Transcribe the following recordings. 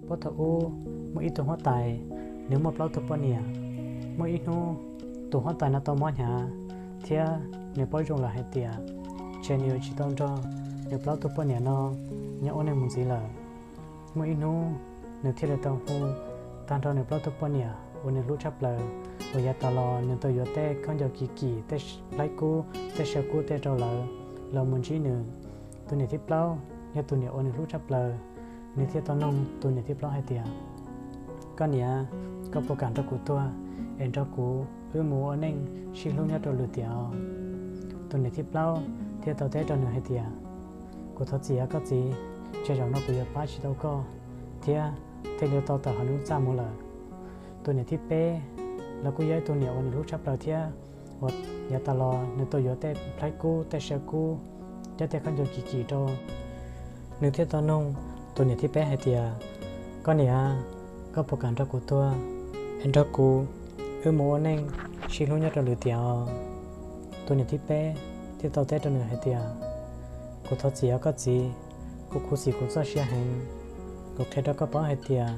Puag thaum ub muaj ib tug huab tais, nws muaj plaub tug poj niam. Muaj ib hnub tus huab tais no tau mob hnyav thiab nws paub zoo lawm hais tias ntshe nws yuav tsis tau nrog nws plaub tug poj niam no nyob ua neej mus ntxiv lawm. Muaj ib hnub nws thiaj li tau hu tag nrho nws plaub tug poj niam uas nws hlub tshaj plaws, uas yav tas los nws tau yuav tej khaub ncaws kim kim, tej nplhaib kub, tej saw kub tej rau lawv los mus ntsib nws. Tus niam thib plaub yog tus niam uas nws hlub tshaj plaws, nws thiaj tau noog tus niam thib plaub hais tias, Koj niam, koj puas kam nrog kuv tuag es nrog kuv wb mus ua neej sib hlub nyob rau lwm tiam? Tus niam thib plaub thiaj tau teb rau nws hais tias, Kuv thov txim os koj txiv, tsam zaum no kuv yuav pab tsis tau koj, thiab thiaj li tau tawm hauv nws lub txaj mus lawm. Tus niam thib peb los kuj yog ib tug niam uas nws hlub tshaj plaws thiab, uas yav tas los nws tau yuav tej nplhaib kub, tej saw kub, thiab tej khaub ncaws kim kim rau. Nws thiaj tau noog tus niam thib peb hais tias, Koj niam, koj puas kam nrog kuv tuag es nrog kuv wb mus ua neej sib hlub nyob rau lwm tiam? Tus niam thib peb thiaj tau teb rau nws hais tias, Kuv thov txim os koj txiv, kuv khuv xim kuv txoj sia heev. Kuv qhia rau koj paub hais tias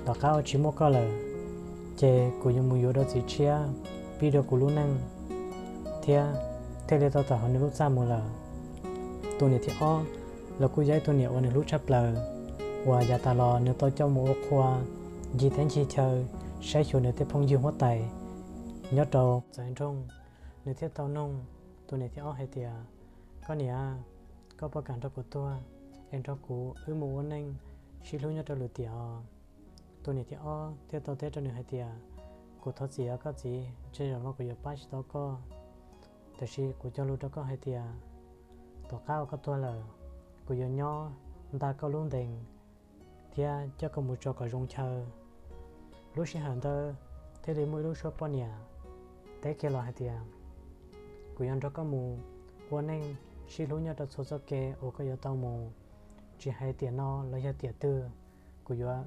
tom qab uas tsis muaj koj lawm, ces kuv yuav mus yuav dua txiv tshiab pib dua kuv lub neej, thiab thiaj li tau tawm hauv nws lub txaj mus lawm. Tus niam thib ob los kuj yog ib tug niam uas nws hlub tshaj plaws, uas yav tas los nws tau coj mus ua qhua ncig teb ncig chaw saib xyuas nws tej phooj ywg huab tais nyob rau txawv nroog. Nws thiaj tau noog tus niam thib ob hais tias, Koj niam, koj puas kam nrog kuv tuag es nrog kuv wb mus ua neej sib hlub nyob rau lwm tiam? Tus niam thib ob thiaj tau teb rau nws hais tias, Kuv thov txim os koj txiv, tsam zaum no kuv yuav pab tsis tau koj, tiam sis kuv cog lus rau koj hais tias tom qab uas koj tuag lawm, kuv yuav nyob nta koj lub ntees thiab coj koj mus tso kom zoo chaw. Lub sij hawm ntawd thiaj li muaj ib lub suab poj niam teb kiag los hais tias, Kuv yuav nrog koj mus ua neej sib hlub nyob rau txhua txoj kev uas koj yuav tau mus, tsis hais tiam no los yog tiam twg, kuv yuav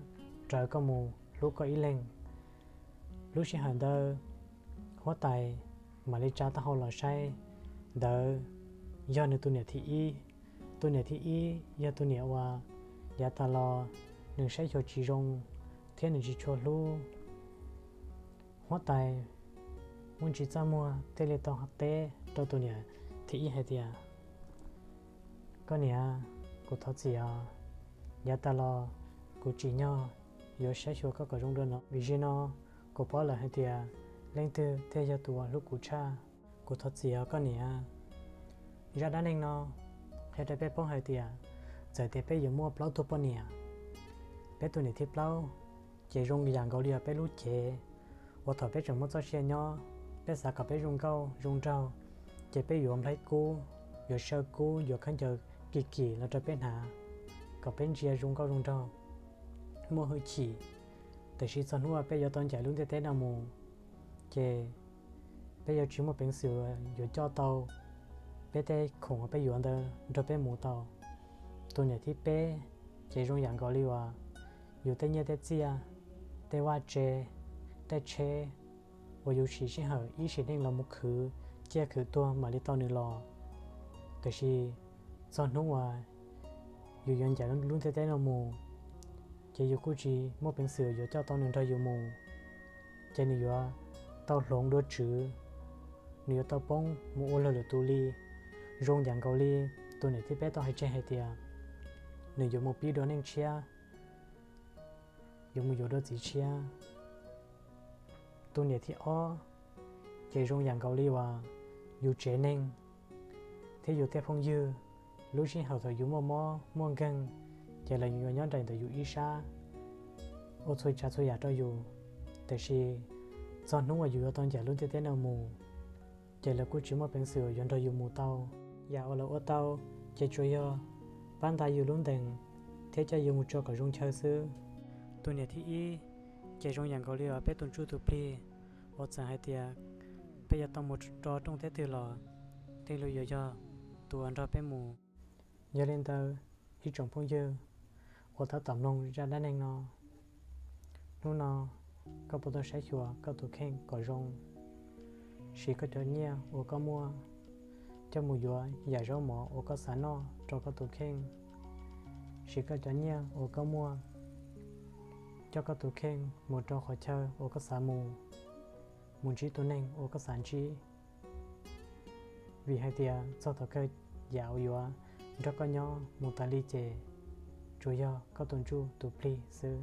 raws koj mus hlub koj ib leeg. Lub sij hawm ntawd huab tais mam li tsa taub hau los saib, ntawd yog nws tus niam thib ib. Tus niam thib ib yog tus niam uas yav tas los nws saib xyuas tsis zoo thiab nws tsis tshua hlub. Huab tais muaj ntsis txaj muag thiaj li tau teb rau tus niam thib ib hais tias, Koj niam, kuv thov txim os, yav tas los kuv tsim nyog yuav saib xyuas koj kom zoo dua no, vim zaum no kuv paub lawm hais tias leej twg thiaj yog tus uas hlub kuv tshaj. Kuv thov txim os koj niam. Zaj dab neeg no qhia rau peb paub hais tias txawm tias peb yuav muaj plaub tug poj niam, peb tus niam thib plaub ces zoo yam nkaus li uas peb lub cev uas thaum peb tseem muaj txoj sia nyob, peb xav kom peb zoo nkauj zoo nraug, ces peb yuav nplhaib kub, yuav saw kub, yuav khaub ncaws kim kim los rau peb hnav kom peb ntsia zoo nkauj zoo nraug, muaj hwj chim. Tiam sis txog hnub uas peb yuav tau ncaim lub ntiaj teb no mus, ces peb yuav tsis muaj peev xwm yuav coj tau peb tej khoom uas peb yuav ntawd nrog peb mus tau. Tus niam thib peb ces zoo yam nkaus li uas yus tej nyiaj tej txiaj, tej vaj tse, tej tsheb uas yus siv sij hawm ib sim neej los mus khwv ciaj khwv tuag mam li tau nws los. Tiam sis txog hnub uas yus yuav ncaim lub ntiaj teb no mus, ces yus kuj tsis muaj peev xwm yuav coj tau nws nrog yus mus, ces nws yuav tau hloov dua tswv, nws yuav tau poob mus ua luag lwm tus li. Zoo yam nkaus li tus niam thib peb tau hais tseg hais tias nws yuav mus pib dua neej tshiab, yuav mus yuav dua txiv tshiab. Tus niam thib ob ces zoo yam nkaus li uas yus tsev neeg thiab yus tej phooj ywg, lub sij hawm thaum yus muaj mob muaj nkeeg, ces lawv yuav nyob nraim ntawm yus ib sab, ua txhua tsav txhua yam rau yus. Tiam sis txog hnub uas yus yuav tau ncaim lub ntiaj teb no mus, ces lawv kuj tsis muaj peev xwm yuav nrog yus mus tau. Yam uas lawv ua tau ces tsuas yog pab nta yus lub ntees thiab coj yus mus tso kom zoo chaw xwb. Tus niam thib ib ces zoo yam nkaus li uas peb tus ntsuj tus plig uas txawm hais tias peb yuav tau mus rau rooj teb twg los tej lus yuav yog tus uas nrog peb mus. Yog li ntawd, ib tsoom phooj ywg uas tab tom mloog zaj dab neeg no, hnub no koj puas tau saib xyuas koj tus kheej kom zoo? Siv koj cov nyiaj uas koj muaj coj mus yuav yam zaub mov uas koj xav noj rau koj tus kheej. Siv koj cov nyiaj uas koj muaj Coj koj tus kheej mus rau qhov chaw uas koj xav mus, mus ntsib tus neeg uas koj xav ntsib. Vim hais tias txog thaum kawg yam uas yuav nrog koj nyob mus tas li ces tsuas yog koj tus ntsuj tus plig xwb.